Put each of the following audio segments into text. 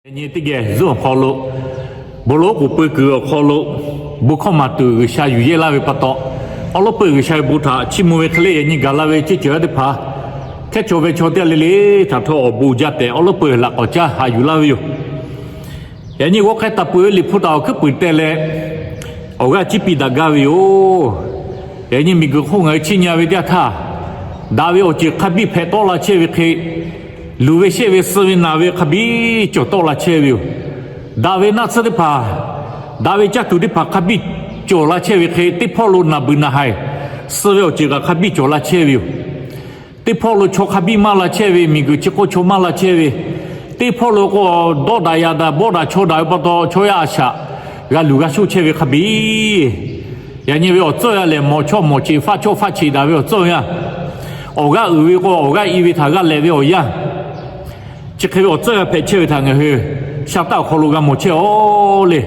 Yaꞈ nyi teˇ geh zuhˆ awˬ hk'aw lo, bon lonˉ k'oˍ pui kuiˬ awˬ hk'aw lo, bon hkawˇ maˍ tuˬ G'uiˬsha yuˬ yehˇ laˇ ve pa taw, awˉ lawˉ peuˇ G'uiˬsha ve bon htaꞈ chiˇ mvuh ve hk'e le, yaꞈ nyi gaˬ la ve ceuˇ ceuˬ yaˇ teˇ hpaˍ, hkehˉ chaw ve chaw teˇ g'aˇ le le htaꞈ htawˇ awˬ bon uiˍ jaˇ tehꞈ awˉ lawˉ peuˇ laꞈ k'awꞈ caˇ haꞈ yuˬ laˇ ve yoˬ. Yaꞈ nyi g'aw k'ai taˍ peuˬ ve Liꞈ hpu htaꞈ awˬ hkuiˉ puiˍ teh leh, awˬ g'aˇ ciˉ piˇ daꞈ gaˇ ve yoˬ. Yaꞈ nyi miˬguiˬ hk'oˆ ngaˬ hui chiˇ nyi ve teˇ yanˇ htaˇ, daꞈ ve awˬ ceuˬ hk'a biˇ hpehꞈ tawˆ la chehˇ ve hk'e, luˬ ve shehˆ ve suh ve naˬ ve hk'a biˇ cawˬ tawˆ la chehˇ ve yoˬ. Daꞈ ve naˆ tsuhˇ teˇ hpaˍ, daꞈ ve caˇ tuˬ teˇ hpaˍ hk'a biˇ cawˬ la chehˇ ve hk'e, teˇ hpawˇ lo naˬ beuˬ naˬ haiˬ suh ve awˬ ceuˬ kaꞈ hk'a biˇ cawˬ la chehˇ ve yoˬ. Teˇ hpawˇ lo chaw hk'a biˇ maˇ la chehˇ ve, miˬguiˬ chi hk'oˆ chaw maˇ la chehˇ ve, teˇ hpawˇ lo k'o, dawˇ daꞈ yaꞈ daꞈ bawˆ daꞈ chaw daꞈ ve pa taw, chaw yaˇ a shaꞈ g'a luˬ g'a shoˆ chehˇ ve hk'a biˇ. Yaꞈ nyi ve awˬ tcuhˇ yaˇ lehˬ, mawˬ chawˇ mawˬ cheꞈ, faˆ chawˇ faˆ cheꞈ daꞈ ve awˬ tcuhˇ yaˇ, awˬ g'aˇ uiˍ ve k'o, awˬ g'aˇ i ve htaꞈ g'aˇ lehꞈ ve awˬ yanˇ, chi hk'e ve awˬ tcuhˇ yaˇ hpehꞈ chehˇ ve htaꞈ ngaˬ hui sha taˆ awˬ hk'aw lo g'a mawˬ chehˇ-oˆ le.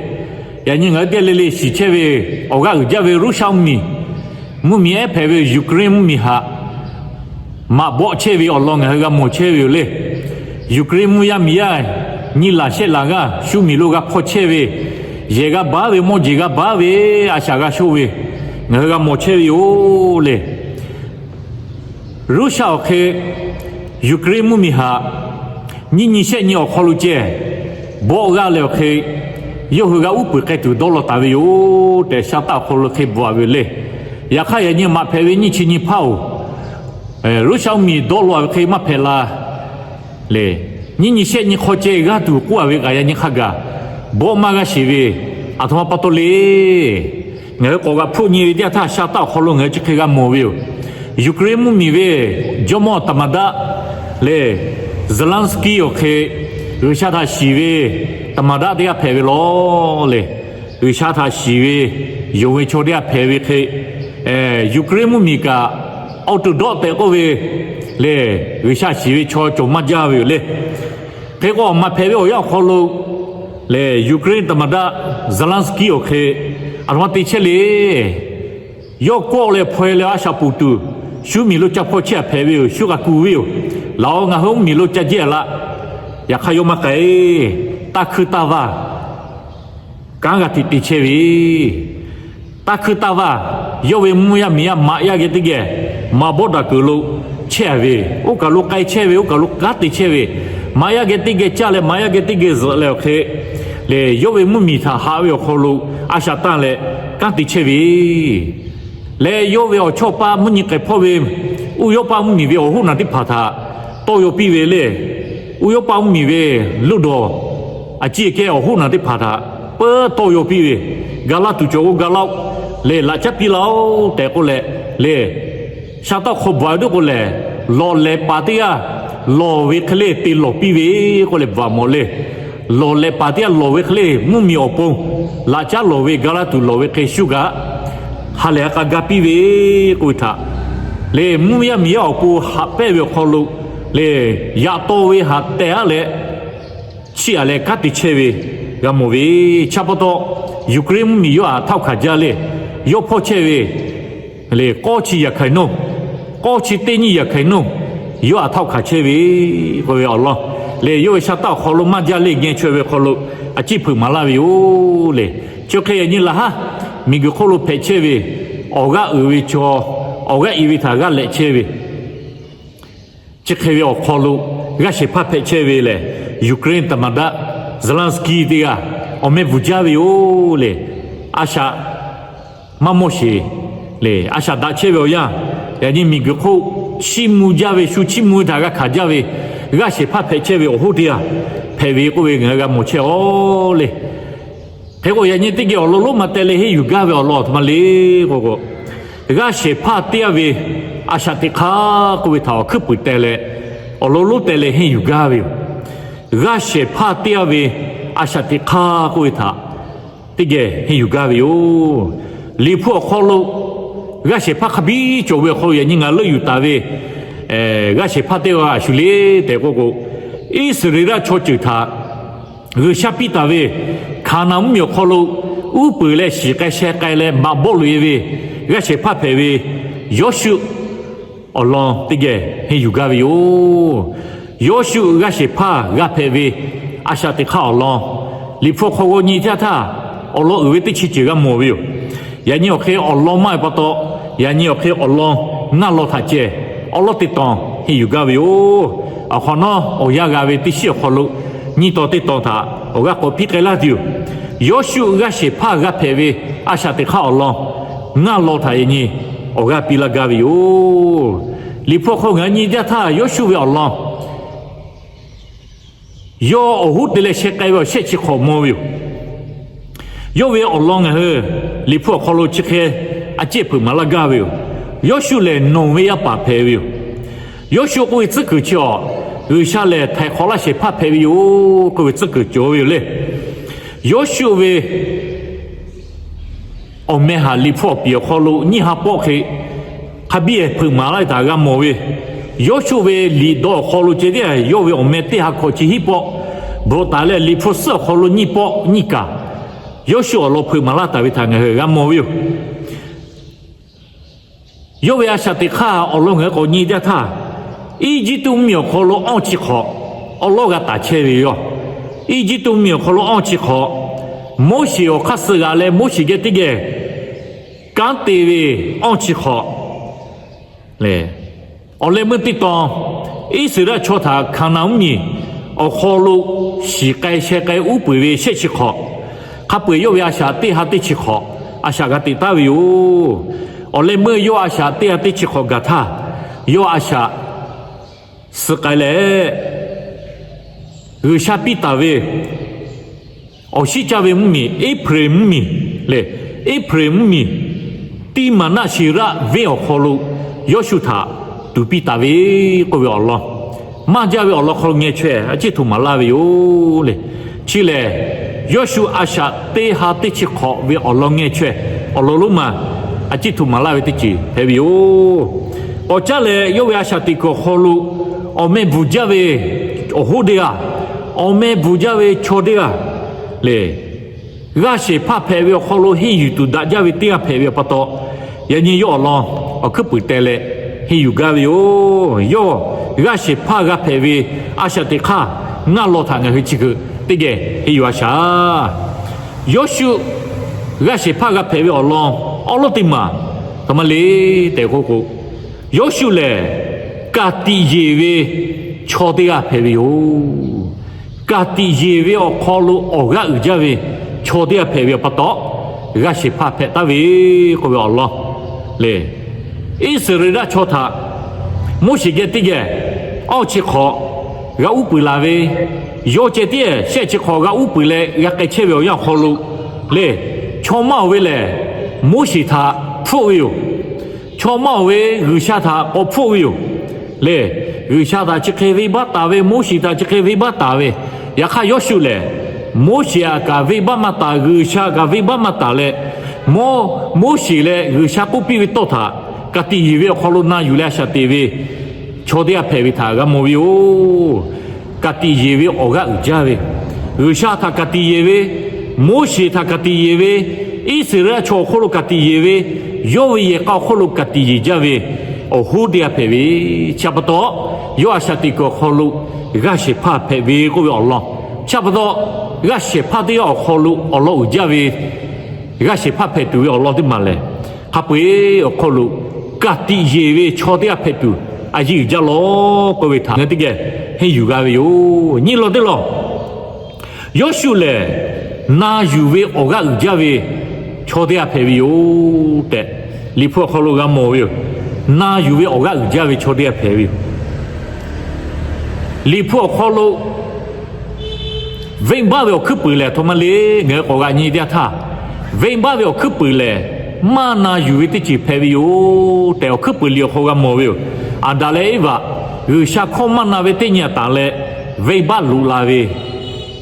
Yaꞈ nyi ngaˬ hui teˇ g'aˇ le le shiˍ chehˇ ve awˬ g'aˇ uiˍ jaˇ ve Russia mvuhˇmiˬ, mvuhˇmiˬ ehˉ hpehꞈ ve Ukraine mvuhˇmiˬ htaꞈ maꞈ bawˆ chehˇ ve awˬ lawn ngaˬ hui g'a mawˬ chehˇ ve yoˬ le. Ukraine mvuhˇ yaˇ miˬ yaˇ nyiˇ laˬ shehˆ laˬ g'aˇ shu miˬ lo g'a hk'aw chehˇ ve, yehˬ g'a baˉ ve, mawˇ jeˬ g'a baˉ ve, a shaꞈ g'a shoˆ ve, ngaˬ hui g'a mawˬ chehˇ ve yoˬ le. Russia awˬ hk'e Ukraine mvuhˇmiˬ htaꞈ nyiˇ nyi shehˆ nyi awˬ hk'aw lo ceh bawˆ g'aˇ leh awˬ hk'e, yawˇ hui g'a uˉ peunˍ k'ai tuˬ dawˇ law taˍ ve yoˬ tehꞈ, sha taˆ awˬ hk'aw lo hk'e bvuhꞈ ve yoˬ le. Yaꞈ hk'aˇ, yaꞈ nyi maꞈ hpehꞈ ve nyiˇ chi nyi hpaˇ-oˬ, Russia mvuhˇmiˬ dawˇ law ve hk'e maˇ hpehꞈ la le. Nyiˇ nyi shehˆ nyi hk'aw ceh g'aˇ tuˬ k'oˆ-a ve kaꞈ, yaꞈ nyi hk'a gaˬ bawˆ maˇ g'aˇ sheˍ ve, aˬ htoꞈ ma pa taw le. Ngaˬ hui k'awꞈ g'a hpfuhˆ nyi ve teˇ yanˇ htaˇ, sha taˆ awˬ hk'aw lo ngaˬ hui chi hk'e g'a mawˬ ve yoˬ. Ukraine mvuhˇmiˬ ve jawˇmawˇ သမ္မတ lehˬ, Zelenskyy awˬ hk'e G'uiˬsha htaꞈ shiˍ ve သမ္မတ teˇ g'aˇ hpehꞈ ve law le. G'uiˬsha htaꞈ shiˍ ve, yonˍ ve chaw teˇ g'aˇ hpehꞈ ve hk'e, Ukraine mvuhˇmiˬ kaꞈ awˬ to dawˆ tehꞈ k'oˆ ve lehˬ, G'uiˬsha shiˍ ve chaw cawˬ maˇ jaˇ ve yoˬ le. Hk'e k'o, awˬ maꞈ hpehꞈ ve awˬ yanˇ awˬ hk'aw lo lehˬ, Ukraine သမ္မတ Zelenskyy awˬ hk'e aˬ htoꞈ ma te chehˇ le. Yawˇ kawˆ leh hpaw-e leh a shaꞈ poˬ tuˬ, shu miˬ lo ca hpaw chehˇ-a hpehꞈ ve yoˬ. Shu k'a kuˬ ve yoˬ. Laˬ-oˬ, ngaˬ hui mvuhˇmiˬ lo ca jehˇ-a laˇ. Yaꞈ hk'aˇ yawˇ maˇ k'ai, taˇ hkuiˇ taˇ vaˇ kanˉ g'a tiꞈ te chehˇ ve, taˇ hkuiˇ taˇ vaˇ, yawˇ ve mvuhˇ yaˇ miˬ yaˇ maꞈ yaˇ geh teˇ geh maꞈ bawˆ daꞈ kuiˬ lo chehˇ-a ve, oˇ kaˬ lo k'ai chehˇ ve, oˇ kaˬ lo kanˉ te chehˇ ve, maꞈ yaˇ geh teˇ geh caˇ leh maꞈ yaˇ geh teˇ geh zuhꞈ leh awˬ hk'e lehˬ, yawˇ ve mvuhˇmiˬ htaꞈ haꞈ ve awˬ hk'aw lo a shaꞈ tanˇ leh kanˉ te chehˇ ve leh, yawˇ ve awˬ chawˇ paˇ mvuhˇ nyi k'ehˬ hpawˇ ve Uˇyawˇpaˆ mvuhˇmiˬ ve awˬ hoˉ naˬ teˇ hpaˍ htaꞈ tawˇ yaw piˇ ve le. Uˇyawˇpaˆ mvuhˇmiˬ ve luˇdawˬ a ciˉ kehˉ awˬ hoˉ naˬ teˇ hpaˍ htaꞈ peuˬ tawˇ yaw piˇ ve, ga laˇ tuˬ cawˬ k'o ga laˇ-oˆ, lehˬ laꞈ caˉ piˇ laˇ-oˆ tehꞈ k'oˆ leh, lehˬ sha taˆ hk'aw bvuhꞈ ve teˇ k'o lehˬ, lawˬ lehꞈ paˍ teˇ g'aˇ lawˬ ve hk'e le te lawˬ piˇ ve k'oˆ leh bvuhꞈ mawˬ le. Lawˬ lehꞈ paˍ teˇ g'aˇ lawˬ ve hk'e le mvuhˇmiˬ awˬ pon laꞈ caˉ lawˬ ve, ga laˇ tuˬ lawˬ ve hk'e shu kaꞈ ha lehˬ ha k'a ga piˇ ve k'oˆ ve htaꞈ lehˬ, mvuhˇ yaˇ miˬ yaˇ awˬ pon haꞈ pehnˇ ve awˬ hk'aw lo lehˬ, yaꞈ taw ve haꞈ tehˬ-a leh chiˇ aꞈ leh kanˉ te chehˇ ve g'a mawˬ ve. Chi pa taw, Ukraine mvuhˇmiˬ yawˇ htaꞈ htaˆ hkanˍ jaˇ le. Yawˇ hpawˇ chehˇ ve lehˬ, k'awˇ chi yaꞈ hkaiˍ nawˇ, k'awˇ chi teˇ nyiˇ yaꞈ hkaiˍ nawˇ yawˇ htaꞈ htaˆ hkanˍ chehˇ ve k'oˆ ve awˬ lawn lehˬ, yawˇ ve sha taˆ awˬ hk'aw lo maˇ jaˇ le, geh chaweh ve awˬ hk'aw lo a ciˉ hpeuꞈ maˍ laˇ ve yoˬ le. Chi hk'e yaꞈ nyi laˬ haˉ miˬguiˬ hk'oˆ lo hpehꞈ chehˇ ve awˬ g'aˇ uiˍ ve chaw, awˬ g'aˇ i ve htaꞈ g'aˇ lehꞈ chehˇ ve, chi hk'e ve awˬ hk'aw lo g'aˇ shehˍ hpaˇ hpehꞈ chehˇ ve lehˬ, Ukraine သမ္မတ Zelenskyy teˇ g'aˇ awˬ meh bvuhˬ jaˇ ve yoˬ le. A shaꞈ maˇ mawˇ sheˍ le, a shaꞈ daꞈ chehˇ ve awˬ yanˇ, yaꞈ nyi miˬguiˬ hk'oˆ chiˇ mvuh jaˇ ve, shu chiˇ mvuh ve htaꞈ g'a hkanˍ jaˇ ve g'aˇ shehˍ hpaˇ hpehꞈ chehˇ ve awˬ hoˉ teˇ g'aˇ hpehꞈ ve k'oˆ ve ngaˬ hui g'a mawˬ chehˇ-oˆ le. Hk'e k'o, yaꞈ nyi teˇ geh awˬ lawn lonˉ ma teh leh henˇ yuˬ gaˇ ve awˬ lawn aˬ htoꞈ ma le k'o k'o, g'aˇ shehˍ hpaˇ teˇ g'aˇ ve a shaꞈ teꞈ hk'aˇ k'oˆ ve htaꞈ awˬ hkuiˉ puiˍ teh leh, awˬ lawn lonˉ teh leh henˇ yuˬ gaˇ ve yoˬ. G'aˇ shehˍ hpaˇ teˇ g'aˇ ve a shaꞈ teꞈ hk'aˇ k'oˆ ve htaꞈ teˇ geh henˇ yuˬ gaˇ ve yoˬ. Liꞈ hpu awˬ hk'aw lo g'aˇ shehˍ hpaˇ hk'a biˇ cawˬ ve awˬ hk'aw lo yaꞈ nyi ngaˬ leuˆ yuˬ taˍ ve g'aˇ shehˍ hpaˇ teˇ g'aˇ a shu le tehꞈ k'oˆ k'o, Iˉsaˍreˍlaˆ chaw ceuˬ htaꞈ G'uiˬsha piˇ taˍ ve Hkaˍnanˍ mvuhˇmiˬ awˬ hk'aw lo uˉ peunˍ leh shiˍ k'ai sheh k'ai leh maꞈ bawˆ loꞈ-e ve g'aˇ shehˍ hpaˇ hpehꞈ ve Yawˇshuˆ awˬ lawn teˇ geh henˇ yuˬ gaˇ ve yoˬ. Yawˇshuˆ g'aˇ shehˍ hpaˇ g'a hpehꞈ ve A shaꞈ teꞈ hk'aˇ awˬ lawn, Liꞈ hpu awˬ hk'aw lo nyi teˇ yanˇ htaˇ, awˬ lawn uiˍ ve teˇ chi ceuˬ g'a mawˬ ve yoˬ. Yaꞈ nyi awˬ hk'e awˬ lawn maˇ e pa taw, yaꞈ nyi awˬ hk'e awˬ lawn ngaˇ law htaꞈ ceh awˬ lawn teˇ tawn henˇ yuˬ gaˇ ve yoˬ. Awˬ hk'awꞈ nawˉ awˬ yanˇ g'a ve teˇ shiˉ awˬ hk'aw lo nyiˇ tawn teˇ tawn htaꞈ awˬ g'aˇ k'awꞈ piˇ k'ai laˇ tuˬ yoˬ. Yawˇshuˆ g'aˇ shehˍ hpaˇ g'a hpehꞈ ve a shaꞈ teꞈ hk'aˇ awˬ lawn ngaˇ law htaꞈ yaꞈ nyi awˬ g'aˇ piˇ laˇ gaˇ ve yoˬ. Liꞈ hpu awˬ hk'aw ngaˬ hui nyi teˇ yanˇ htaˇ, Yawˇshuˆ ve awˬ lawn yawˇ awˬ hoˉ te leh sheh k'ai ve awˬ shehˆ chi hk'awꞈ mawˬ ve yoˬ. Yawˇ ve awˬ lawn ngaˬ hui Liꞈ hpu awˬ hk'aw lo chi hk'e a cehˇ hpeuꞈ maˍ laˇ gaˇ ve yoˬ. Yawˇshuˆ lehˬ, Nawˬ ve yaˇ paˍ hpehꞈ ve yoˬ. Yawˇshuˆ k'oˆ ve tcuhˉ kuiˬ chi awˬ, G'uiˬsha lehˬ htaiˍ hk'awꞈ laˇ shehˍ hpaˇ hpehꞈ ve yoˬ k'oˆ ve tcuhˉ kuiˬ cawˬ ve yoˬ le. Yawˇshuˆ ve awˬ meh haꞈ Liꞈ hpu awˬ piˍ awˬ hk'aw lo nyiˇ ha pawˆ hk'e hk'a biˇ hpeuꞈ maˍ laˇ ve htaꞈ g'a mawˬ ve. Yawˇshuˆ ve liꞈ dawˇ awˬ hk'aw lo ceh tiˉ yawˇ ve awˬ meh teˇ ha hkawꞈ chi hiˉ pawˆ, bvuhꞈ taˍ leh Liꞈ hpu suhˉ awˬ hk'aw lo nyiˇ pawˆ nyiˇ kaˬ Yawˇshuˆ awˬ lawn hpeuꞈ maˍ laˇ taˍ ve htaꞈ ngaˬ hui g'a mawˬ ve yoˬ. Yawˇ ve a shaꞈ teꞈ hk'aˇ awˬ lawn ngaˬ hui k'awꞈ nyi teˇ yanˇ htaˇ, Eˇjiˇtuꞈ mvuhˇmiˬ awˬ hk'aw lo awˇ chi hk'awꞈ awˬ lawn g'a taˍ chehˇ ve yoˬ. Eˇjiˇtuꞈ mvuhˇmiˬ awˬ hk'aw lo awˇ chi hk'awꞈ, Moˉseˍ awˬ hk'aˇ suh g'aꞈ leh Moˉseˍ geh teˇ geh kanˉ te ve awˇ chi hk'awꞈ le. Awˬ leh meuˇ teˇ tawn, Iˉsaˍreˍlaˆ chaw htaꞈ Hkaˍnanˍ mvuhˇmiˬ awˬ hk'aw lo shiˍ k'ai sheh k'ai uˉ peunˍ ve shehˆ chi hk'awꞈ, hk'a peu-eˬ yawˇ ve a shaꞈ teˇ ha teˇ chi hk'awꞈ a shaꞈ g'a teꞈ taˍ ve yoˬ. Awˬ leh meuˇ yawˇ a shaꞈ teˇ ha teˇ chi hk'awꞈ gaˬ htaˇ, yawˇ a shaꞈ suh k'ai leh, G'uiˬsha piˇ taˍ ve awˬ shiˉ caˇ ve mvuhˇmiˬ Eˇhpaˍreˍ mvuhˇmiˬ lehˬ, Eˇhpaˍreˍ mvuhˇmiˬ Tiˇmaˍnaˆ Sheˍraˆ venˇ awˬ hk'aw lo Yawˇshuˆ htaꞈ tuˍ piˇ taˍ ve k'oˆ ve awˬ lawn, maˇ jaˇ ve awˬ lawn hk'aw lo ngeh chaweh a ciˉ htoꞈ maˍ laˇ ve yoˬ le. Chi lehˬ, Yawˇshuˆ a shaꞈ teˇ ha teˇ chi hk'awꞈ ve awˬ lawn ngeh chaweh awˬ lawn lonˉ ma a ciˉ htoꞈ maˍ laˇ ve teˇ ceuˬ hpehꞈ ve yoˬ. K'awꞈ caˉ leh, yawˇ ve a shaꞈ teꞈ kuiˬ awˬ hk'aw lo awˬ meh bvuhˬ jaˇ ve awˬ hoˉ teˇ g'aˇ, awˬ meh bvuhˬ jaˇ ve chaw teˇ g'aˇ lehˬ, g'aˇ shehˍ hpaˇ hpehꞈ ve awˬ hk'aw lo henˇ yuˬ tuˬ daꞈ jaˇ ve teˇ g'aˇ hpehꞈ ve pa taw, yaꞈ nyi yawˇ awˬ lawn awˬ hkuiˉ puiˍ teh leh henˇ yuˬ gaˇ ve yoˬ. Yawˇ g'aˇ shehˍ hpaˇ g'a hpehꞈ ve a shaꞈ teꞈ hk'aˇ ngaˇ law htaꞈ ngaˬ hui chi kuiˬ teˇ geh henˇ yuˬ a shaˍ. Yawˇshuˆ g'aˇ shehˍ hpaˇ g'a hpehꞈ ve awˬ lawn awˉ lawˉ teˇ maˬ hk'aˬ ma le tehꞈ k'oˆ k'o, Yawˇshuˆ lehˬ ka tiꞈ yeˬ ve chaw teˇ g'aˇ hpehꞈ ve yoˬ. Ka tiꞈ yeˬ ve awˬ hk'aw lo awˬ g'aˇ uiˍ jaˇ ve chaw teˇ g'aˇ hpehꞈ ve pa taw, g'aˇ shehˍ hpaˇ hpehꞈ taˍ ve k'oˆ ve awˬ lawn lehˬ, Iˉsaˍreˍlaˆ chaw htaꞈ Moˉseˍ geh teˇ geh awˇ chi hk'awꞈ g'a uˉ peunˍ laˬ ve, yawˇ ceh tiˉ shehˆ chi hk'awꞈ g'a uˉ peunˍ leh g'a k'ai chehˇ ve awˬ yanˇ awˬ hk'aw lo lehˬ, chaw maˇ oˬ ve lehˬ Moˉseˍ htaꞈ hpfuhˆ ve yoˬ. Chaw maˇ oˬ ve G'uiˬsha htaꞈ k'awꞈ hpfuhˆ ve yoˬ. Lehˬ, G'uiˬsha htaꞈ chi hk'e venˇbaˆ taˍ ve, Moˉseˍ htaꞈ chi hk'e venˇbaˆ taˍ ve, yaꞈ hk'aˇ Yawˇshuˆ lehˬ, Moˉseˍ htaꞈ kaꞈ venˇbaˆ maˇ taˍ, G'uiˬsha kaꞈ venˇbaˆ maˇ taˍ leh, mawˇ Moˉseˍ leh G'uiˬsha k'oˆ piˇ ve tawˇ htaꞈ ka tiꞈ yeˬ ve awˬ hk'aw lo na yuˬ leh a shaꞈ teꞈ ve chaw teˇ g'aˇ hpehꞈ ve htaꞈ g'a mawˬ ve yoˬ. Ka tiꞈ yeˬ ve awˬ g'aˇ uiˍ jaˇ ve, G'uiˬsha htaꞈ ka tiꞈ yeˬ ve, Moˉseˍ htaꞈ ka tiꞈ yeˬ ve, Iˉsaˍreˍlaˆ chaw awˬ hk'oˆ lo ka tiꞈ yeˬ ve, yawˇ ve yehˬ k'a awˬ hk'oˆ lo ka tiꞈ yeˬ jaˇ ve awˬ hoˉ teˇ g'aˇ hpehꞈ ve, chi pa taw, yawˇ a shaꞈ teꞈ kuiˬ awˬ hk'aw lo g'aˇ shehˍ hpaˇ hpehꞈ ve k'oˆ ve awˬ lawn, chi pa taw, g'aˇ shehˍ hpaˇ teˇ g'aˇ awˬ hk'aw lo awˬ lawn uiˍ jaˇ ve g'aˇ shehˍ hpaˇ hpehꞈ tuˬ ve awˬ lawn teˇ maˬ lehˬ, hk'a peu-eˬ awˬ hk'aw lo ka tiꞈ yeˬ ve chaw teˇ g'aˇ hpehꞈ tuˬ a yeˇ uiˍ jaˇ lawˬ k'oˆ ve htaꞈ ngaˬ hui teˇ geh henˇ yuˬ g'a ve yoˬ. Nyiˇ lawn teˇ lawn, Yawˇshuˆ lehˬ na yuˬ ve awˬ g'aˇ uiˍ jaˇ ve chaw teˇ g'aˇ hpehꞈ ve yoˬ tehꞈ, Liꞈ hpu awˬ hk'aw lo g'a mawˬ ve yoˬ. Na yuˬ ve awˬ g'aˇ uiˍ jaˇ ve chaw teˇ g'aˇ hpehꞈ ve yoˬ. Liꞈ hpu awˬ hk'aw lo venˇbaˆ ve awˬ hkuiˉ puiˍ lehˬ, htoꞈ ma le ngaˬ hui k'awꞈ g'a nyi teˇ yanˇ htaˇ, venˇbaˆ ve awˬ hkuiˉ puiˍ lehˬ, maˇ na yuˬ ve teˇ ceuˬ hpehꞈ ve yoˬ tehꞈ, awˬ hkuiˉ puiˍ liꞈ awˬ hk'aw g'a mawˬ ve yoˬ. Aˍdanˍ leh Eˇvaꞈ G'uiˬsha hkawˇ maˇ na ve teˇ nyi aꞈ taˍ leh, venˇbaˆ loꞈ la ve,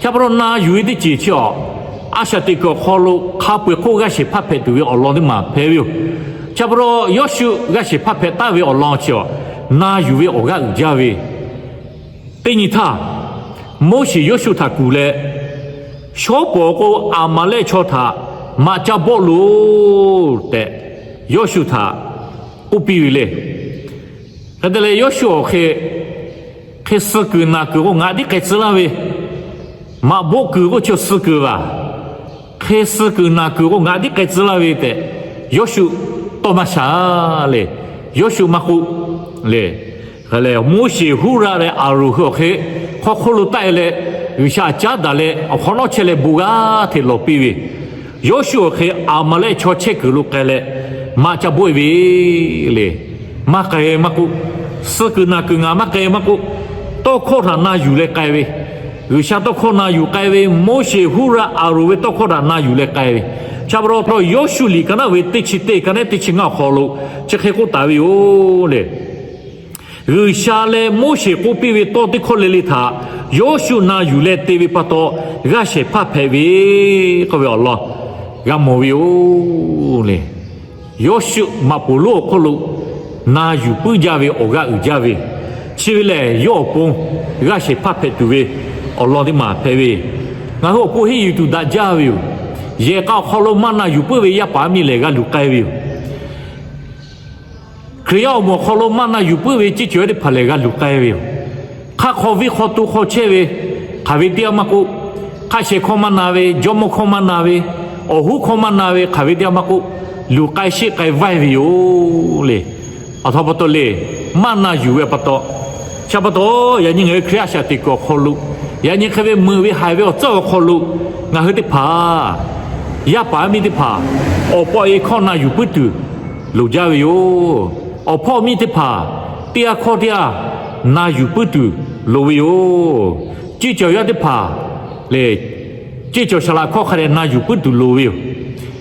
chi pa taw na yuˬ ve teˇ ceuˬ chi awˬ, a shaꞈ teꞈ kuiˬ awˬ hk'aw lo hk'a peu-eˬ hk'oˆ g'aˇ shehˍ hpaˇ hpehꞈ tuˬ ve awˬ lawn teˇ maˬ hpehꞈ ve yoˬ. Chi pa taw Yawˇshuˆ g'aˇ shehˍ hpaˇ hpehꞈ taˍ ve awˬ lawn chi awˬ, na yuˬ ve awˬ g'aˇ uiˍ jaˇ ve teˇ nyi htaˇ, Moˉseˍ Yawˇshuˆ htaꞈ kuˬ leh, Shawˉ pawˍ k'o, Aˍmaˍlehˆ chaw htaꞈ maꞈ caˇ bawˆ loˬ tehꞈ, Yawˇshuˆ htaꞈ k'oˆ piˇ ve le. Hk'e te leh, Yawˇshuˆ awˬ hk'e, hk'e suh kuiˬ naˬ kuiˬ k'o, ngaˬ tiˉ k'ai tcuh laˇ ve, Maꞈ bawˆ kuiˬ k'oˆ chi suh kuiˬ vaˬ. Hk'e suh kuiˬ naˬ kuiˬ k'o ngaˬ tiˉ k'ai tcuh laˇ ve tehꞈ, Yawˇshuˆ tawˇ maˇ sha le. Yawˇshuˆ maˇ k'oˆ le. Moˉseˍ, Huˉraˆ leh Aˍronˍ hui awˬ hk'e hk'aw hk'oˆ lo taˆ e leh, G'uiˬsha caˉ daꞈ leh awˬ hk'awꞈ nawˉ chehˇ leh bon g'aˇ hteꞈ lawˬ piˇ ve, Yawˇshuˆ awˬ hk'e Aˍmaˍlehˆ chaw chehˇ kuiˬ lo k'ai leh, maꞈ ca bawˆ e ve le. Maˇ k'ai maˇ k'oˆ, suh kuiˬ naˬ kuiˬ ngaˬ maˇ k'ai maˇ k'oˆ, tawˇ hkawˇ htaꞈ na yuˬ leh k'ai ve, G'uiˬsha tawˇ hkawˇ na yuˬ k'ai ve, Moˉseˍ, Huˉraˆ, Aˍronˍ ve tawˇ hkawˇ htaꞈ na yuˬ leh k'ai ve. Chi pa taw Yawˇshuˆ liꞈ ka naˉ ve teˇ chi teˇ ka naˉ teˇ chi ngaˇ awˬ hk'aw lo chi hk'e k'oˆ taˍ ve yoˬ le. G'uiˬsha leh Moˉseˍ k'oˆ piˇ ve tawˇ teˇ hkawˇ le le htaꞈ Yawˇshuˆ na yuˬ leh te ve pa taw, g'aˇ shehˍ hpaˇ hpehꞈ ve k'oˆ ve awˬ lawn g'a mawˬ ve yoˬ le. Yawˇshuˆ maꞈ poˍ lonˉ awˬ hk'oˆ lo na yuˬ puiˉ jaˇ ve awˬ g'aˇ uiˍ jaˇ ve, chi ve lehˬ yawˇ awˬ pon g'aˇ shehˍ hpaˇ hpehꞈ tuˬ ve awˬ lawn teˇ maˬ hpehꞈ ve. Ngaˬ hui awˬ pon henˇ yuˬ tuˬ daꞈ jaˇ ve yoˬ. Yehˬ k'a awˬ hk'aw lo maˇ na yuˬ puiˉ ve yaˇ paˍ yaˇ miˇ lehˬ g'a luˬ k'ai ve yoˬ. Hkriꞈ yaˇ awˬ moˍ awˬ hk'aw lo maˇ na yuˬ puiˉ ve ceˇ cawˬ yaˇ teˇ hpaˍ lehˬ g'a luˬ k'ai ve yoˬ. Hk'aˆ hk'aw viˇ hk'aw to hk'aw chehˇ ve hk'aˬ ve teˇ g'aˇ maˇ k'oˆ, hk'a shehˍ hkawˇ maˇ na ve, jawˇmawˇ hkawˇ maˇ na ve, awˬ hoˉ hkawˇ maˇ na ve hk'aˬ ve teˇ g'aˇ maˇ k'oˆ, luˬ k'ai sheˆ k'ai vaiˇ ve yoˬ le. Awˬ htaw pa taw le, maˇ na yuˬ ve pa taw, chi pa taw yaꞈ nyi ngaˬ hui Hkriꞈ yaˇ a shaꞈ teꞈ kuiˬ awˬ hk'aw lo, yaꞈ nyi hk'e ve meuꞈ ve haiˬ ve awˬ tcuhˉ awˬ hk'aw lo ngaˬ hui teˇ hpaˍ, yaˇ paˍ yaˇ miˇ teˇ hpaˍ awˬ pawˆ e hkawˇ na yuˬ puiˉ tuˬ loˍ jaˇ ve yoˬ. Awˬ hpawˇ miˇ teˇ hpaˍ teˇ g'aˇ hkawˇ teˇ g'aˇ na yuˬ puiˉ tuˬ loˍ ve yoˬ. Ceˇ cawˬ yaˇ teˇ hpaˍ lehˬ, ceˇ cawˬ saˍ laꞈ hkawˇ hk'a dehꞈ na yuˬ puiˉ tuˬ loˍ ve yoˬ.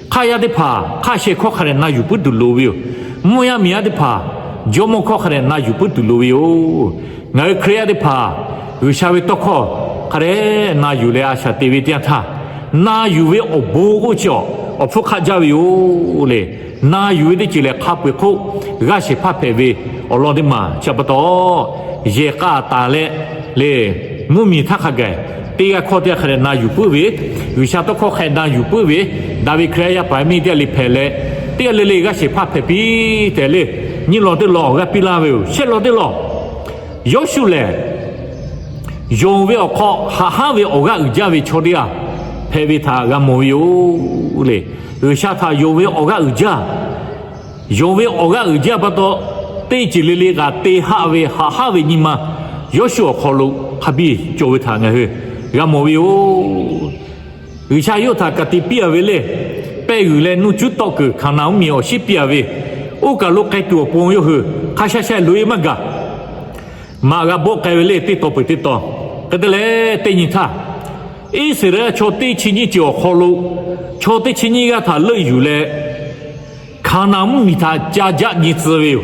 Hk'aˆ yaˇ teˇ hpaˍ hk'aˆ shehˍ hkawˇ hk'a dehꞈ na yuˬ puiˉ tuˬ loˍ ve yoˬ. Mvuhˇ yaˇ miˬ yaˇ teˇ hpaˍ jawˇmawˇ hkawˇ hk'a dehꞈ na yuˬ puiˉ tuˬ loˍ ve yoˬ. Ngaˬ hui Hkriꞈ yaˇ teˇ hpaˍ G'uiˬsha ve tawˇ hkawˇ hk'a dehꞈ na yuˬ leh a shaꞈ te ve teˇ yanˇ htaˇ, na yuˬ ve awˬ bon k'oˆ chi awˬ hpfuhˇ hk'aˆ jaˇ ve yoˬ le. Na yuˬ ve teˇ ceuˬ lehˬ hk'a peu-eˬ hk'oˆ g'aˇ shehˍ hpaˇ hpehꞈ ve awˬ lawn teˇ maˬ chi pa taw, yehˬ k'a taˍ leh le, mvuhˇmiˬ htaˇ hk'a gaˬ teˇ g'aˇ hkawˇ teˇ g'aˇ hk'a dehꞈ na yuˬ puiˉ ve, G'uiˬsha tawˇ hkawˇ hk'a dehꞈ na yuˬ puiˉ ve, daꞈ ve Hkriꞈ yaˇ paˍ miˇ teˇ g'aˇ le hpehꞈ leh, teˇ g'aˇ le le g'aˇ shehˍ hpaˇ hpehꞈ piˇ tehꞈ le, nyiˇ lawn teˇ lawn awˬ g'aˇ piˇ laˇ ve yoˬ. Shehˆ lawn teˇ lawn, Yawˇshuˆ lehˬ yonˍ ve awˬ hk'aw haꞈ haˉ ve awˬ g'aˇ uiˍ jaˇ ve chaw teˇ g'aˇ hpehꞈ ve htaꞈ g'a mawˬ ve yoˬ le. G'uiˬsha htaꞈ yonˍ ve awˬ g'aˇ uiˍ jaˇ, yonˍ ve awˬ g'aˇ uiˍ jaˇ pa taw, teˇ ceuˬ le le kaꞈ te haˆ ve haꞈ haˉ ve nyi ma Yawˇshuˆ awˬ hk'aw lo hk'a biˇ cawˬ ve htaꞈ ngaˬ hui g'a mawˬ ve yoˬ. G'uiˬsha yawˇ htaꞈ ka tiꞈ piˇ a ve le. Pehˇ g'uiˬ leh nuˇ cuˉ tawˆ kuiˬ Hkaˍnanˍ mvuhˇmiˬ awˬ shinˉ piˇ a ve, oˇ kaˬ lo k'ai tuˬ awˬ pon yawˇ hui hk'a sha sha loꞈ e maˇ gaˬ. Maꞈ g'a bawˆ k'ai ve le, teˇ taw peuˬ teˇ taw. Hk'e te leh teˇ nyi htaˇ, Iˉsaˍreˍlaˆ chaw teˇ chi nyiˇ ceuˬ awˬ hk'aw lo chaw teˇ chi nyiˇ g'aˇ htaꞈ leuˆ yuˬ leh, Hkaˍnanˍ mvuhˇmiˬ htaꞈ ca jaˆ nyi tcuh ve yoˬ.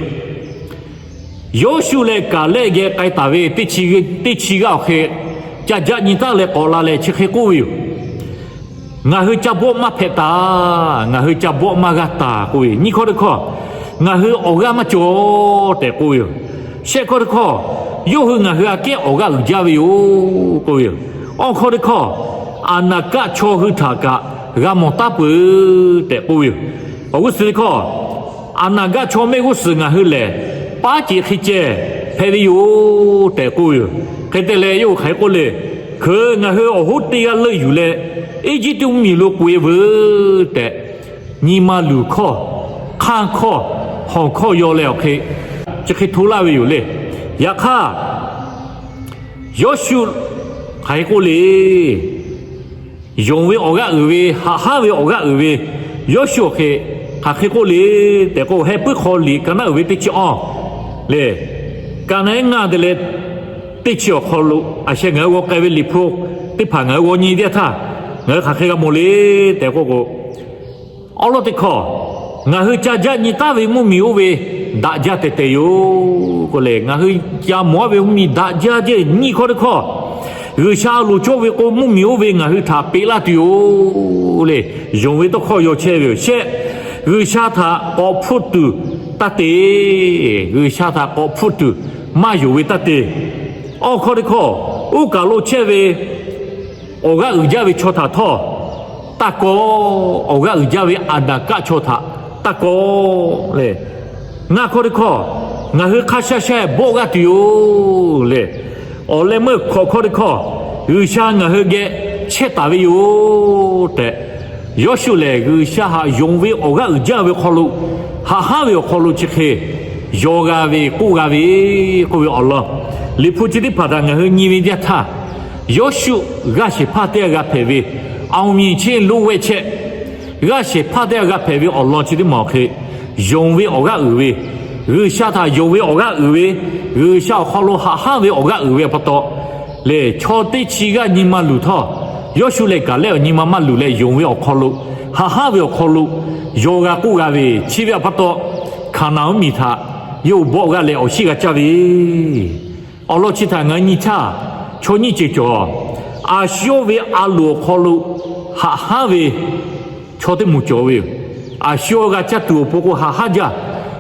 Yawˇshuˆ leh Kaˍlehˆ geh k'ai taˍ ve teˇ chi g'aˇ awˬ hk'e ca jaˆ nyi taˉ leh k'awꞈ la leh chi hk'e k'oˆ ve yoˬ. Ngaˬ hui ca bawˆ maˇ hpehꞈ taˍ. Ngaˬ hui ca bawˆ maˇ g'aˇ taˍ k'oˆ ve yoˬ. Nyiˇ hkawˇ teˇ hkawˇ, ngaˬ hui awˬ g'aˇ maˇ cawˬ tehꞈ k'oˆ ve yoˬ. Shehˆ hkawˇ teˇ hkawˇ, yawˇ hui ngaˬ hui aꞈ kehˉ awˬ g'aˇ uiˍ jaˇ ve yoˬ k'oˆ ve yoˬ. Awˇ hkawˇ teˇ hkawˇ, Aˍnaˍkaˆ chaw hui htaꞈ kaꞈ g'a mawˬ taˉ peuˬ tehꞈ k'oˆ ve yoˬ. Awˬ g'uˇ suhˍ teˇ hkawˇ, Aˍnaˍkaˆ chaw mehˆ g'uˇ suhˍ ngaˬ hui lehˬ paˉ ceꞈ hk'e ceh hpehꞈ ve yoˬ tehꞈ k'oˆ ve yoˬ. Hk'e te leh yawˇ hui hk'aˬ hk'e k'oˆ le, Hkeuꞈ, ngaˬ hui awˬ hoˉ teˇ g'aˇ leuˆ yuˬ leh Eˇjiˇtuꞈ mvuhˇmiˬ lo k'oꞈ e veuˬ tehꞈ, nyi ma luˬ hkawˇ, hk'aˇ hkawˇ, hawˬ hkawˇ yaw leh awˬ hk'e chi hk'e hto laˇ ve yoˬ le. Yaꞈ hk'aˇ, Yawˇshuˆ hk'aˬ hk'e k'oˆ le, yonˍ ve awˬ g'aˇ uiˍ ve, haꞈ haˉ ve awˬ g'aˇ uiˍ ve, Yawˇshuˆ awˬ hk'e hk'aˬ hk'e k'oˆ le tehꞈ k'o, Heh puiˉ hk'aw liꞈ ka naˉ uiˍ ve teˇ chi awˇ lehˬ, ka naˉ ngaˇ te leh teˇ chi awˬ hk'aw lo a sheh ngaˬ hui g'aw k'ai ve liꞈ hpu teˇ hpaˍ ngaˬ hui g'aw nyi teˇ yanˇ htaˇ, ngaˬ hui hk'aˬ hk'e g'a mawˬ le tehꞈ k'oˆ k'o, awˉ lawˉ teˇ hkawˇ, ngaˬ hui ca jaˆ nyi taˉ ve mvuhˇmiˬ oˇ ve daꞈ jaˇ tehˬ tehˬ yoˬ k'oˆ leh, ngaˬ hui ca mawˬ ve mvuhˇmiˬ daꞈ jaˇ jehˇ. Nyiˇ hkawˇ teˇ hkawˇ, G'uiˬsha loˍ cawˇ ve k'o, mvuhˇmiˬ oˇ ve ngaˬ hui htaꞈ peꞈ laˇ tuˬ yoˬ le. Yonˍ ve tawˇ hkawˇ yaw chehˇ ve yoˬ. Shehˆ, G'uiˬsha htaꞈ k'awꞈ hpfuhˆ tuˬ taˇ te. G'uiˬsha htaꞈ k'awꞈ hpfuhˆ tuˬ maˇ yonˍ ve taˇ te. Awˇ hkawˇ teˇ hkawˇ, oˇ kaˬ lo chehˇ ve awˬ g'aˇ uiˍ jaˇ ve chaw htaꞈ htawˇ taˇ kawˆ. Awˬ g'aˇ uiˍ jaˇ ve Aˍnaˍkaˆ chaw htaꞈ taˇ kawˆ le. Ngaˇ hkawˇ teˇ hkawˇ, ngaˬ hui hk'a sha sha bawˆ g'aˇ tuˬ yoˬ le. Awˬ leh meuˇ hkawꞈ hkawˇ teˇ hkawˇ, G'uiˬsha ngaˬ hui geh chehˇ taˍ ve yoˬ tehꞈ, Yawˇshuˆ lehˬ G'uiˬsha htaꞈ yonˍ ve awˬ g'aˇ uiˍ jaˇ ve hk'aw lo, haꞈ haˉ ve awˬ hk'aw lo chi hk'e yaw g'a ve k'oˆ g'a ve k'oˆ ve awˬ lawn, Liꞈ hpu chi teˇ hpaˍ htaꞈ ngaˬ hui nyi ve teˇ yanˇ htaˇ, Yawˇshuˆ g'aˇ shehˍ hpaˇ teˇ g'aˇ g'a hpehꞈ ve, အောင်မြင်ခြင်း liꞈ wehˆ chehˇ, g'aˇ shehˍ hpaˇ teˇ g'aˇ g'a hpehꞈ ve awˬ lawn chi teˇ maˬ awˬ hk'e, yonˍ ve awˬ g'aˇ uiˍ ve, G'uiˬsha htaꞈ yonˍ ve awˬ g'aˇ uiˍ ve, G'uiˬsha awˬ hk'aw lo haꞈ haˉ ve awˬ g'aˇ uiˍ ve pa taw lehˬ, chaw teˇ chi g'aˇ nyi ma luˬ htawˇ, Yawˇshuˆ lehˬ kaꞈ lehˬ awˬ nyi ma maˇ luˬ leh yonˍ ve awˬ hk'aw lo, haꞈ haˉ ve awˬ hk'aw lo yaw g'a k'oˆ g'a ve, chi ve awˬ pa taw, Hkaˍnanˍ mvuhˇmiˬ htaꞈ yawˇ hui bawˆ g'aˇ leh awˬ shiˉ g'a caˇ ve awˬ lawn chi htaꞈ ngaˬ hui nyi htaˇ, chaw nyiˇ ceuˬ cawˬ. A shu yawˇ ve a loˍ awˬ hk'aw lo haꞈ haˉ ve chaw teˇ moˍ cawˬ ve yoˬ. A shu yawˇ g'a caˇ tuˬ awˬ pon k'o haꞈ haˉ jaˇ.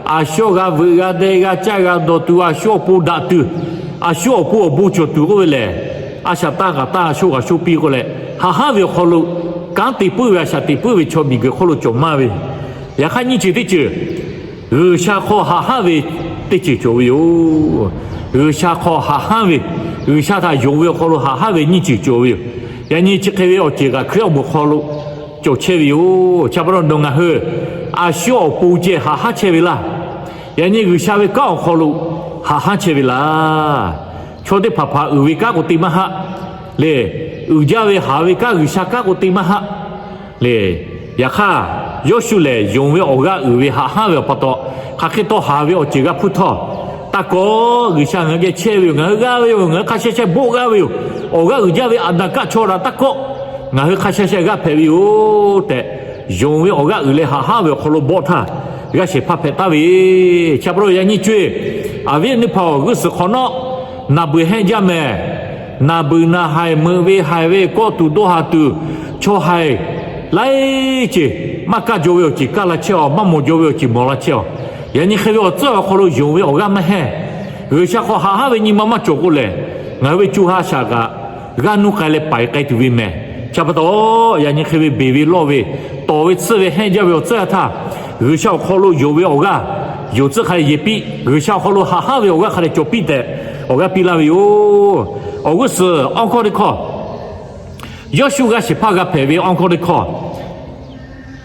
A shu yawˇ g'a veuꞈ g'a deh g'a caˇ g'a dawˬ tuˬ, a shu yawˇ awˬ pon daꞈ tuˬ, a shu yawˇ awˬ pon awˬ bon cawˬ tuˬ k'oˆ ve lehˬ, a shaꞈ taˇ kaꞈ taˇ sho g'a sho piˇ k'oˆ leh, haꞈ haˉ ve awˬ hk'aw lo kanˉ te puiˉ ve, a shaꞈ teꞈ puiˉ ve chaw miˬguiˬ hk'oˆ lo cawˬ maˇ ve. Yaꞈ hk'aˇ nyiˇ ceuˬ teˇ ceuˬ, G'uiˬsha hk'aw haꞈ haˉ ve teˇ ceuˬ cawˬ ve yoˬ. G'uiˬsha hk'aw haꞈ haˉ ve, G'uiˬsha htaꞈ yonˍ ve awˬ hk'aw lo haꞈ haˉ ve nyiˇ ceuˬ cawˬ ve yoˬ. Yaꞈ nyi chi hk'e ve awˬ ceuˬ kaꞈ Hkriꞈ awˬ moˍ hk'aw lo cawˬ chehˇ ve yoˬ. Chi pa taw nawˬ ngaˬ hui a shu yawˇ awˬ pon ceh haꞈ haˉ chehˇ ve laˇ. Yaꞈ nyi G'uiˬsha ve kanˉ awˬ hk'aw lo haꞈ haˉ chehˇ ve laˇ. Chaw teˇ hpaˍ hpaˍ uiˍ ve kanˉ k'o te maˇ haˆ lehˬ, uiˍ jaˇ ve haˍ ve kanˉ G'uiˬsha kanˉ k'o te maˇ haˆ lehˬ, yaꞈ hk'aˇ, Yawˇshuˆ lehˬ yonˍ ve awˬ g'aˇ uiˍ ve haꞈ haˉ ve awˬ pa taw, hk'aˬ hk'e taw haˍ ve awˬ ceuˬ g'a hpuˇ htawˇ, taˇ kawˆ G'uiˬsha ngaˬ hui geh chehˇ ve yoˬ, ngaˬ hui g'aˇ ve yoˬ, ngaˬ hui hk'a sha sha bawˆ g'aˇ ve yoˬ, awˬ g'aˇ uiˍ jaˇ ve aˬ daꞈ kaˆ chaw htaꞈ taˇ kawˆ, ngaˬ hui hk'a sha sha g'aˇ hpehꞈ ve yoˬ tehꞈ, yonˍ ve awˬ g'aˇ uiˍ leh haꞈ haˉ ve awˬ hk'aw lo bawˆ htaˇ, g'aˇ shehˍ hpaˇ hpehꞈ taˍ ve, chi pa taw yaꞈ nyi co-e, aˬ viˉ awˬ nyi hpaˍ-oˬ, g'uˇ suhˍ hk'awꞈ nawˉ, naˬ beuˬ hehnˇ jaˇ mehˍ. Naˬ beuˬ naˬ haiˬ meuꞈ ve haiˬ ve kawˆ tuˬ dawˇ haˍ tuˬ, chaw haiˬ laiˉ ceuˬ maˇ kaˇ jaw ve awˬ ceuˬ kaˇ la chehˇ-aˬ, maˇ mawˬ jaw ve awˬ ceuˬ mawˬ la chehˇ-aˬ. Yaꞈ nyi hk'e ve awˬ tcuhˉ awˬ hk'aw lo yonˍ ve awˬ g'aˇ maˇ hehnˇ. G'uiˬsha hk'aw haꞈ haˉ ve nyi ma maˇ cawˬ k'o lehˬ, ngaˬ hui ve co ha shaˍ kaꞈ g'aˇ nuˇ k'ai leh paiˍ k'ai tuˬ ve mehˍ. Chi pa taw, yaꞈ nyi hk'e ve beˬ ve lawˇ ve, tawˍ ve tsuhˇ ve hehnˇ jaˇ ve awˬ tcuhˉ htaˇ, G'uiˬsha awˬ hk'aw lo yonˍ ve awˬ g'aˇ yonˍ tcuhˉ hk'a dehꞈ yeˬ piˇ, G'uiˬsha awˬ hk'aw lo haꞈ haˉ ve awˬ g'aˇ hk'a dehꞈ cawˬ piˇ tehꞈ awˬ g'aˇ piˇ laˇ ve yoˬ. Awˬ g'uˇ suhˍ awˬ hkawˇ teˇ hkawˇ, Yawˇshuˆ g'aˇ shehˍ hpaˇ g'a hpehꞈ ve awˬ hkawˇ teˇ hkawˇ,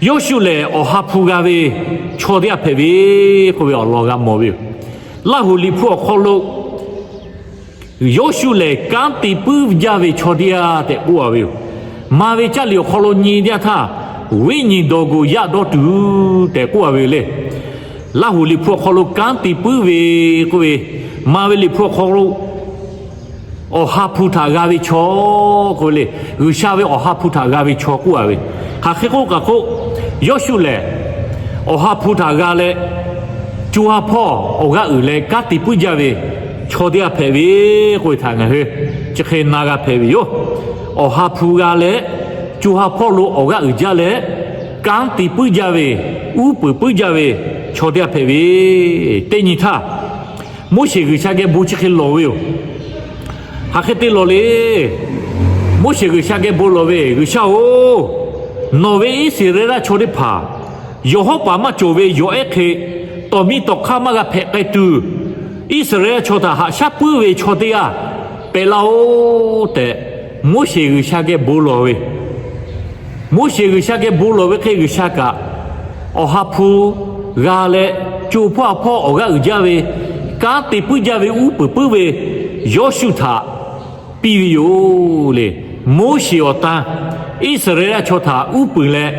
Yawˇshuˆ lehˬ awˬ ha hpu g'a ve chaw teˇ g'aˇ hpehꞈ ve k'oˆ ve awˬ lawn g'a mawˬ ve yoˬ. Laˇ huˍ Liꞈ hpu awˬ hk'aw lo Yawˇshuˆ lehˬ kanˉ te puiˉ jaˇ ve chaw teˇ g'aˇ tehꞈ k'oˆ a ve yoˬ. Maˍ ve caˇ liꞈ awˬ hk'aw lo nyi teˇ yanˇ htaˇ, วิญญาณ dawˬ g'uiˬ yaˇ dawˇ tuˬ tehꞈ k'oˆ a ve le. Laˇ huˍ Liꞈ hpu awˬ hk'aw lo kanˉ te puiˉ ve k'oˆ ve, maˍ ve Liꞈ hpu awˬ hk'aw lo Awˬ ha hpu htaꞈ g'a ve chaw k'oˆ ve le. G'uiˬsha ve Awˬ ha hpu htaꞈ g'a ve chaw k'oˆ a ve, hk'aˬ hk'e k'oˆ kaꞈ k'o, Yawˇshuˆ lehˬ Awˬ ha hpu htaꞈ g'a leh, co ha hpawˇ awˬ g'aˇ uiˍ leh kanˉ te puiˉ jaˇ ve chaw teˇ g'aˇ hpehꞈ ve k'oˆ ve htaꞈ ngaˬ hui chi hk'e na g'a hpehꞈ ve yoˬ. Awˬ ha hpu g'a leh, co ha hpawˇ lo awˬ g'aˇ uiˍ jaˇ leh, kanˉ te puiˉ jaˇ ve, uˉ peunˍ puiˉ jaˇ ve chaw teˇ g'aˇ hpehꞈ ve, teˇ nyi htaˇ, Moˉseˍ G'uiˬsha geh bon chi hk'e lawˬ ve yoˬ. Hk'aˬ hk'e te lawˬ le. Moˉseˍ G'uiˬsha geh bon lawˬ ve, G'uiˬsha-oˬ, nawˬ ve Iˉsaˍreˍlaˆ chaw teˇ hpaˍ yawˬ hawˉ paˍ maˇ cawˬ ve yawˬ ehˉ hk'e tawˍ miˇ tawˍ hk'aˇ maˇ g'a hpehꞈ k'ai tuˬ, Iˉsaˍreˍlaˆ chaw htaꞈ haꞈ shaˉ puiˉ ve chaw teˇ g'aˇ pehꞈ laˇ-oˆ tehꞈ, Moˉseˍ G'uiˬsha geh bon lawˬ ve Moˉseˍ G'uiˬsha geh bon lawˬ ve hk'e G'uiˬsha kaꞈ, Awˬ ha hpu g'a leh, co hpawˇ ha hpawˇ awˬ g'aˇ uiˍ jaˇ ve, kanˉ te puiˉ jaˇ ve, uˉ peunˍ puiˉ ve Yawˇshuˆ htaꞈ piˇ ve yoˬ le. Moˉseˍ awˬ tan Iˉsaˍreˍlaˆ chaw htaꞈ uˉ peunˍ leh,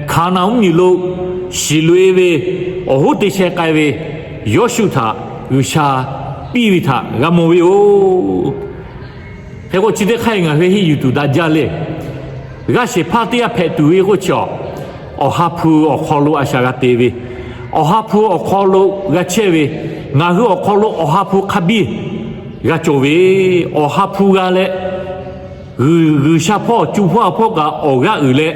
Hkaˍnanˍ mvuhˇmiˬ lo shiˍ loꞈ-e ve, awˬ hoˉ te sheh k'ai ve Yawˇshuˆ htaꞈ G'uiˬsha piˇ ve htaꞈ g'a mawˬ ve yoˬ. Hk'e k'o, chi teˇ hk'aˇ ngaˬ hui henˇ yuˬ tuˬ daꞈ jaˇ le. G'aˇ shehˍ hpaˇ teˇ g'aˇ hpehꞈ tuˬ ve k'oˆ chi, Awˬ ha hpu awˬ hk'aw lo a shaꞈ g'a te ve, Awˬ ha hpu awˬ hk'aw lo g'a chehˇ ve, ngaˬ hui awˬ hk'aw lo Awˬ ha hpu hk'a biˇ g'a cawˬ ve, Awˬ ha hpu g'a leh, G'uiˬsha hpawˇ co hpawˇ ha hpawˇ kaꞈ awˬ g'aˇ uiˍ leh,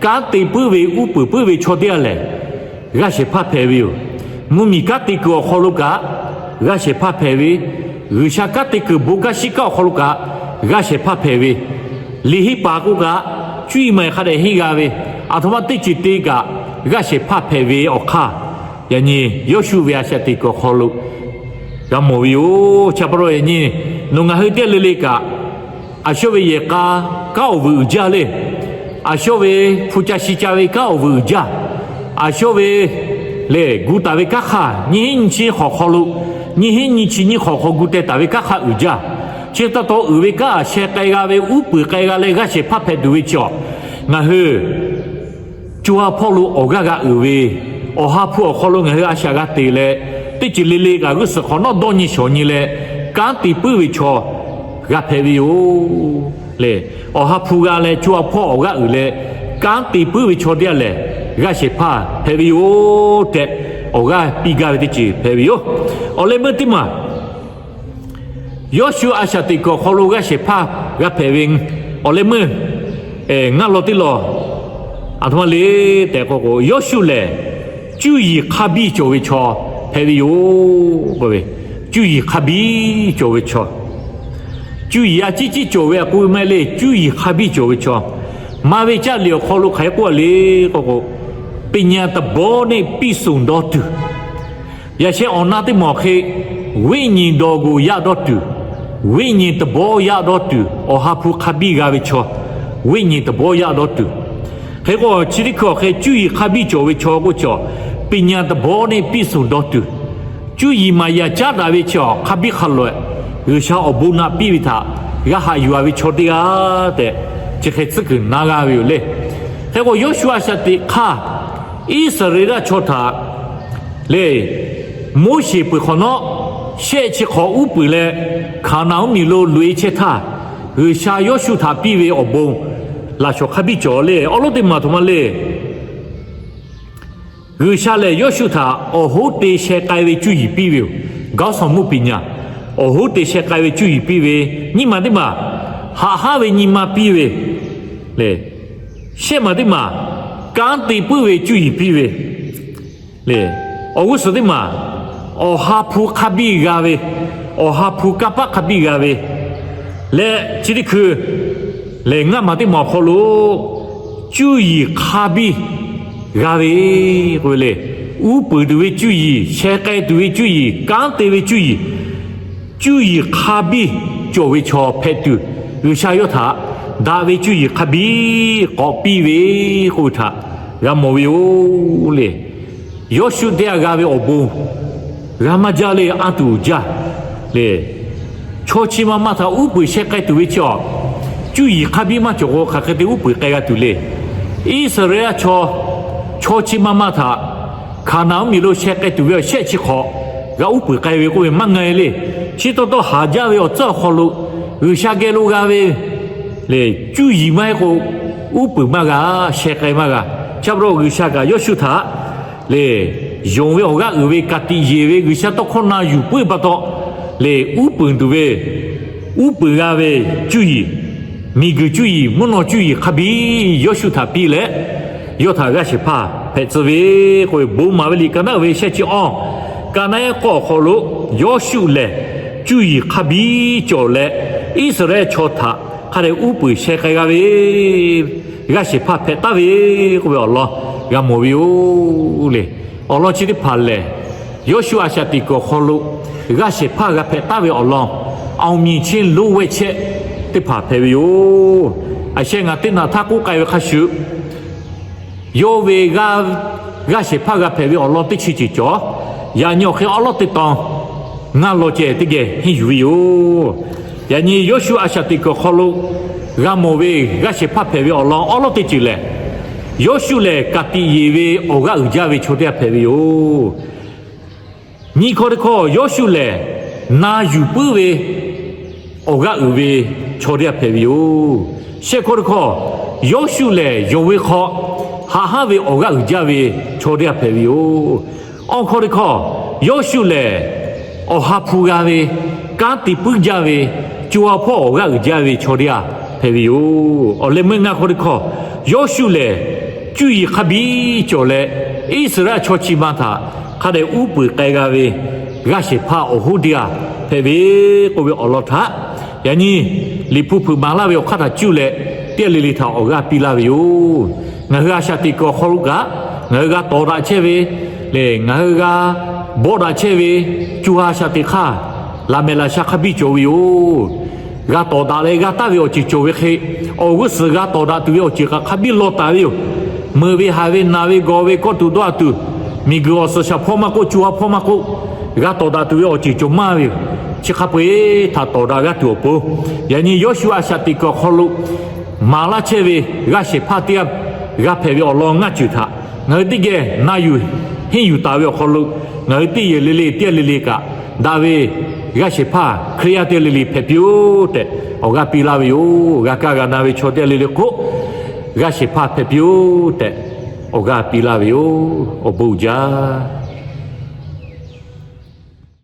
kanˉ te puiˉ ve, uˉ peunˍ puiˉ ve chaw teˇ g'aˇ lehˬ, g'aˇ shehˍ hpaˇ hpehꞈ ve yoˬ. Mvuhˇmiˬ kanˉ te kuiˬ awˬ hk'aw lo kaꞈ g'aˇ shehˍ hpaˇ hpehꞈ ve, G'uiˬsha kanˉ te kuiˬ bon kanˉ shiˉ kanˉ awˬ hk'aw lo kaꞈ g'aˇ shehˍ hpaˇ hpehꞈ ve, liꞈ henˇ paˍ k'oˆ kaꞈ, cuˇ yiˍ maˬ yiˍ hk'a dehꞈ henˇ g'a ve, aˬ htoꞈ ma teˇ ceuˬ te kaꞈ g'aˇ shehˍ hpaˇ hpehꞈ ve awˬ hk'aˇ, yaꞈ nyi Yawˇshuˆ ve a shaꞈ teꞈ kuiˬ awˬ hk'aw lo g'a mawˬ ve yoˬ. Chi pa taw yaꞈ nyi nawˬ ngaˬ hui teˇ g'aˇ le le kaꞈ, A shawˉ ve yehˬ k'a kanˉ awˬ vuiˬ uiˍ jaˇ le. A shawˉ ve hpu ca shi ca ve kanˉ awˬ vuiˬ uiˍ jaˇ. A shawˉ ve lehˬ gu taˍ ve kanˉ hk'aˇ nyiˇ hinˉ nyiˇ chi hk'awꞈ hk'aw lo, nyiˇ hinˉ nyiˇ chi nyiˇ hk'awꞈ hk'aw gu teh taˍ ve kanˉ hk'aˇ uiˍ jaˇ. Chi pa taw uiˍ ve kanˉ a sheh k'ai g'a ve, uˉ peunˍ k'ai g'a leh g'aˇ shehˍ hpaˇ hpehꞈ tuˬ ve chaw, ngaˬ hui co ha hpawˇ lo awˬ g'aˇ g'a uiˍ ve, Awˬ ha hpu awˬ hk'aw lo ngaˬ hui a shaꞈ g'a te leh, teˇ ceuˬ le le kaꞈ g'uˇ suhˍ hk'awꞈ nawˉ dawˇ nyi shawˍ nyi leh, kanˉ te puiˉ ve chaw g'a hpehꞈ ve yoˬ le. Awˬ ha hpu g'a leh co ha hpawˇ awˬ g'aˇ uiˍ leh, kanˉ te puiˉ ve chaw teˇ g'aˇ lehˬ, g'aˇ shehˍ hpaˇ hpehꞈ ve yoˬ tehꞈ, awˬ g'aˇ piˇ gaˇ ve teˇ ceuˬ hpehꞈ ve yoˬ. Awˬ leh meuˇ teˇ maˬ Yawˇshuˆ a shaꞈ teꞈ kuiˬ awˬ hk'aw lo g'aˇ shehˍ hpaˇ g'a hpehꞈ ve awˬ leh meuˇ ngaˇ law teˇ law, aˬ htoꞈ ma le tehꞈ k'o k'o, Yawˇshuˆ lehˬ cuˇ yiˍ hk'a biˇ cawˬ ve chaw hpehꞈ ve yoˬ. Cuˇ yiˍ hk'a biˇ cawˬ ve chaw, cuˇ yiˍ a ciˉ ciˉ cawˬ ve a k'oˆ ve maˇ heˆ le. Cuˇ yiˍ hk'a biˇ cawˬ ve chaw, maˇ ve caˇ liꞈ awˬ hk'aw lo hk'aˬ hk'e k'oˆ a le k'o k'o, ပညာသဘောနှင့် ပြည့်စုံသောသူ, yaꞈ sheh awˬ na teˇ maˬ awˬ hk'e, ဝိညာဉ်တော်ကို ရသောသူ, ဝိညာဉ်သဘော ရသောသူ, Awˬ ha hpu hk'a biˇ g'a ve chaw, ဝိညာဉ်သဘော ရသောသူ. Hk'e k'o, chi teˇ hkui awˬ hk'e cuˇ yiˍ hk'a biˇ cawˬ ve chaw k'oˆ chi, ပညာသဘောနှင့် ပြည့်စုံသောသူ, cuˇ yiˍ maˍ yaꞈ caˉ daꞈ ve chi awˬ hk'a biˇ hk'a loꞈ, G'uiˬsha awˬ bon naꞈ piˇ ve htaꞈ g'a haꞈ yuˬ a ve chaw teˇ g'aˇ tehꞈ, chi hk'e tcuhˉ kuiˬ na g'a ve yoˬ le. Hk'e k'o, Yawˇshuˆ a shaꞈ teꞈ hk'aˇ, Iˉsaˍreˍlaˆ chaw htaꞈ lehˬ, Moˉseˍ peuˬ hk'awꞈ nawˉ shehˆ chi hk'awꞈ uˉ peunˍ leh, Hkaˍnanˍ mvuhˇmiˬ lo loꞈ-e chehˇ htaˇ, G'uiˬsha Yawˇshuˆ htaꞈ piˇ ve awˬ bon laꞈ shawˍ hk'a biˇ cawˬ le. Awˉ lawˉ teˇ maˬ aˬ htoꞈ ma le. G'uiˬsha lehˬ Yawˇshuˆ htaꞈ awˬ hoˉ te sheh k'ai ve cuˇ yiˍ piˇ ve yoˬ. ခေါင်းဆောင်မှုပညာ, awˬ hoˉ te sheh k'ai ve cuˇ yiˍ piˇ ve. Nyiˇ maˬ teˇ maˬ, haꞈ haˉ ve nyi ma piˇ ve le. Shehˆ maˬ teˇ maˬ, kanˉ te puiˉ ve cuˇ yiˍ piˇ ve le. Awˬ g'uˇ suhˍ teˇ maˬ, Awˬ ha hpu hk'a biˇ g'a ve, Awˬ ha hpu kanˇ paˆ hk'a biˇ g'a ve leh, chi teˇ hkui lehˬ ngaˇ maˬ teˇ maˬ awˬ hk'aw lo cuˇ yiˍ hk'a biˇ g'a ve k'oˆ ve le. Uˉ peunˍ tuˬ ve cuˇ yiˍ, sheh k'ai tuˬ ve cuˇ yiˍ, kanˉ te ve cuˇ yiˍ, cuˇ yiˍ hk'a biˇ cawˬ ve chaw hpehꞈ tuˬ, G'uiˬsha yawˇ htaꞈ daꞈ ve cuˇ yiˍ hk'a biˇ k'awꞈ piˇ ve k'oˆ ve htaꞈ g'a mawˬ ve yoˬ le. Yawˇshuˆ teˇ g'aˇ g'a ve awˬ bon g'a maˇ jaˇ le, anˇ tuˬ jaˇ le. Chaw chi ma ma htaꞈ uˉ peunˍ sheh k'ai tuˬ ve chi awˬ, cuˇ yiˍ hk'a biˇ maˇ cawˬ k'o, hk'aˬ hk'e te uˉ peunˍ k'ai g'a tuˬ le. Iˉsaˍreˍlaˆ chaw, chaw chi ma ma htaꞈ Hkaˍnanˍ mvuhˇmiˬ lo sheh k'ai tuˬ ve awˬ shehˆ chi hk'awꞈ g'a uˉ peunˍ k'ai ve k'oˆ ve maˇ nga e le. Chi taw taw haˍ jaˇ ve awˬ tcuhˉ awˬ hk'aw lo G'uiˬsha geh lo g'a ve lehˬ, cuˇ yiˍ maˇ heˆ k'o, uˉ peunˍ maˇ g'a, sheh k'ai maˇ g'a. Chi pa taw G'uiˬsha kaꞈ Yawˇshuˆ htaꞈ lehˬ, yonˍ ve awˬ g'aˇ uiˍ ve ka tiꞈ yeˬ ve G'uiˬsha tawˇ hkawˇ na yuˬ puiˉ pa taw lehˬ, uˉ peunˍ tuˬ ve, uˉ peunˍ g'a ve cuˇ yiˍ, miˬguiˬ cuˇ yiˍ, mvuhˇ naw cuˇ yiˍ hk'a biˇ Yawˇshuˆ htaꞈ piˇ leh, yawˇ htaꞈ g'aˇ shehˍ hpaˇ hpehꞈ tcuh ve k'oˆ ve bon maˍ ve liꞈ ka naˉ uiˍ ve shehˆ chi awˇ, ka naˉ ehˉ k'awˇ awˬ hk'aw lo Yawˇshuˆ lehˬ cuˇ yiˍ hk'a biˇ cawˬ leh, Iˉsaˍreˍlaˆ chaw htaꞈ hk'a dehꞈ uˉ peunˍ sheh k'ai g'a ve g'aˇ shehˍ hpaˇ hpehꞈ taˍ ve k'oˆ ve awˬ lawn g'a mawˬ ve yoˬ le. Awˬ lawn chi teˇ hpaˍ lehˬ, Yawˇshuˆ a shaꞈ teꞈ kuiˬ awˬ hk'aw lo g'aˇ shehˍ hpaˇ g'a hpehꞈ taˍ ve awˬ lawn, အောင်မြင်ခြင်း လိုဝ်ဝဲချက် teˇ hpaˍ hpehꞈ ve yoˬ. A sheh ngaˬ teˇ naꞈ htaˇ k'oˆ k'ai ve hk'a shuˍ, yawˇ ve g'aˇ shehˍ hpaˇ g'a hpehꞈ ve awˬ lawn teˇ chi ceuˬ cawˬ. Yaꞈ nyi awˬ hk'e awˉ lawˉ teˇ tawn ngaˇ law ceh teˇ geh henˇ yuˬ ve yoˬ. Yaꞈ nyi Yawˇshuˆ a shaꞈ teꞈ kuiˬ awˬ hk'aw lo g'a mawˬ ve g'aˇ shehˍ hpaˇ hpehꞈ ve awˬ lawn awˉ lawˉ teˇ ceuˬ lehˬ, Yawˇshuˆ lehˬ ka tiꞈ yeˬ ve awˬ g'aˇ uiˍ jaˇ ve chaw teˇ g'aˇ hpehꞈ ve yoˬ. Nyi hkawˇ teˇ hkawˇ, Yawˇshuˆ lehˬ na yuˬ puiˉ ve awˬ g'aˇ uiˍ ve chaw teˇ g'aˇ hpehꞈ ve yoˬ. Shehˆ hkawˇ teˇ hkawˇ, Yawˇshuˆ lehˬ yonˍ ve hk'aw haꞈ hanˉ ve awˬ g'aˇ uiˍ jaˇ ve chaw teˇ g'aˇ hpehꞈ ve yoˬ. Awˇ hkawˇ teˇ hkawˇ, Yawˇshuˆ lehˬ Awˬ ha hpu g'a ve, kanˉ te puiˉ jaˇ ve, co ha hpawˇ awˬ g'aˇ uiˍ jaˇ ve chaw teˇ g'aˇ hpehꞈ ve yoˬ. Awˬ leh meuˇ ngaˇ hkawˇ teˇ hkawˇ, Yawˇshuˆ lehˬ cuˇ yiˍ hk'a biˇ cawˬ leh, Iˉsaˍreˍlaˆ chaw chi ma htaꞈ hk'a dehꞈ uˉ peunˍ k'ai g'a ve g'aˇ shehˍ hpaˇ awˬ hoˉ teˇ g'aˇ hpehꞈ ve k'oˆ ve awˬ lawn htaꞈ, yaꞈ nyi Liꞈ hpu hpeuꞈ maˍ laˇ ve awˬ hk'aˇ htaꞈ cuˇ leh teˇ g'aˇ le le htaꞈ awˬ g'aˇ piˇ laˇ ve yoˬ. Ngaˬ hui a shaꞈ teꞈ kuiˬ awˬ hk'aw lo kaꞈ, ngaˬ hui g'a tawˍ daꞈ chehˇ ve lehˬ, ngaˬ hui g'a bawˆ daꞈ chehˇ ve co ha a shaꞈ teꞈ hk'aˇ, laꞈ mehˍ laꞈ sha hk'a biˇ cawˬ ve yoˬ. g'a tawˍ daꞈ leh g'a taˍ ve awˬ ceuˬ cawˬ ve hk'e, awˬ g'uˇ suhˍ g'a tawˍ daꞈ tuˬ ve awˬ ceuˬ kaꞈ hk'a biˇ law taˍ ve yoˬ. Meuꞈ ve, haˍ ve, naˬ ve, gawˬ ve, kawˇ tuˬ dawˇ a tuˬ, miˬguiˬ awˬ suhˍ shaˍ hpawˇ maˇ k'oˆ, co ha hpawˇ maˇ k'oˆ, g'a tawˍ daꞈ tuˬ ve awˬ ceuˬ cawˬ maˇ ve yoˬ. Chi hk'a peu-eˬ htaꞈ tawˍ daꞈ g'aˇ tuˬ awˬ pon, yaꞈ nyi Yawˇshuˆ a shaꞈ teꞈ kuiˬ awˬ hk'aw lo maˍ laˇ chehˇ ve g'aˇ shehˍ hpaˇ teˇ g'aˇ g'a hpehꞈ ve awˬ lawn ngaˇ ceuˬ htaꞈ ngaˬ hui teˇ geh na yuˬ henˇ yuˬ taˍ ve awˬ hk'aw lo, ngaˬ hui teˇ yehˬ le le teˇ g'aˇ le le kaꞈ daꞈ ve g'aˇ shehˍ hpaˇ Hkriꞈ yaˇ teˇ g'aˇ le le hpehꞈ piˇ-oˆ tehꞈ awˬ g'aˇ piˇ laˇ ve yoˬ. G'a kaˇ g'a na ve chaw teˇ g'aˇ le le k'o, g'aˇ shehˍ hpaˇ hpehꞈ piˇ-oˆ tehꞈ awˬ g'aˇ piˇ laˇ ve yoˬ. Awˬ bon uiˍ jaˇ.